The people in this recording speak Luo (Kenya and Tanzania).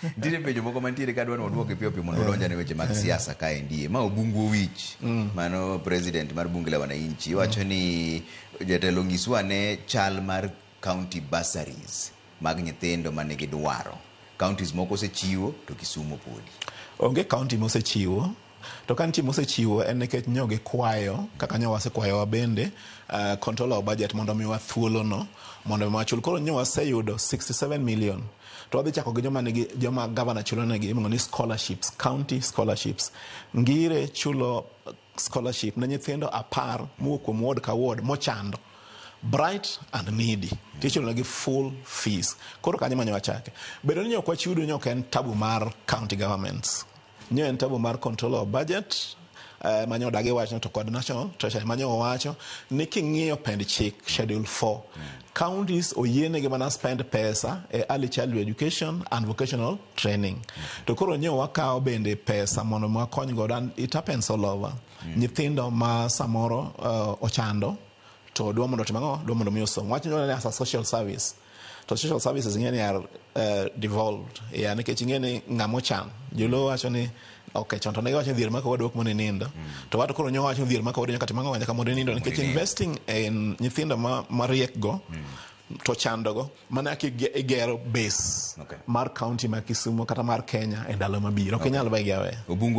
Nitiere penjo moko mantiere ka dwani waduoki piyo piyo mondo odonjane weche mag siasa kaendi. Ma Obungu Owich, mano president mar bunge la wananchi, wacho ni jatelo nyiswa ane chal mar county bursaries mag nyithindo manigi dwaro. Counties moko osechiwo to Kisumu podi. Onge county mosechiwo. To ka nitie mosechiwo, en nikech nyo gikwayo kaka nyo wasekwayowa bende controller of budget mondo omiwa thuolono mondo mi wachul. Koro nyo waseyudo 67 million to wadhi chako gi joma nigi, joma governor chulo negi iluongo ni scholarships, county scholarships. Ngire chulo scholarship ne nyithindo 10 mowuok kuom ward ka ward mochando, bright and needy, tichulo negi full fees. Koro kanyo manyo wachake bedo ni ok wachudo nyo ok en tabu mar county governments, nyo en tabu mar controller of budget manyo odagi wachno to kod National Treasury manyo owacho ni king'iyo pend chik schedule 4, counties oyienegi mana spend pesa e early childhood education and vocational training. To koro nyo wakawo bende pesa mondo wakony godo, and it happens all over, nyithindo ma samoro ochando to dwa mondo otim ang'o, dwa mondo mi osom. Wach ni as a social service, to social services ing'e ni are devolved, yeah, nikech ing'e ni ng'ama ochan, joluo wacho ni okay, chon to ne giwacho ni dhier mako wadu ok mondo inindo, to wato koro nyo wacho ni dhier mako wadu nyaka tim ang'o, nyaka mondo inindo, nikech inindo. Investing in nyithindo ma mariek go to chandogo mana kaka igero base mar county ma Kisumu kata mar Kenya e ndalo mabiro ok inyal wegi aweya. Obungu.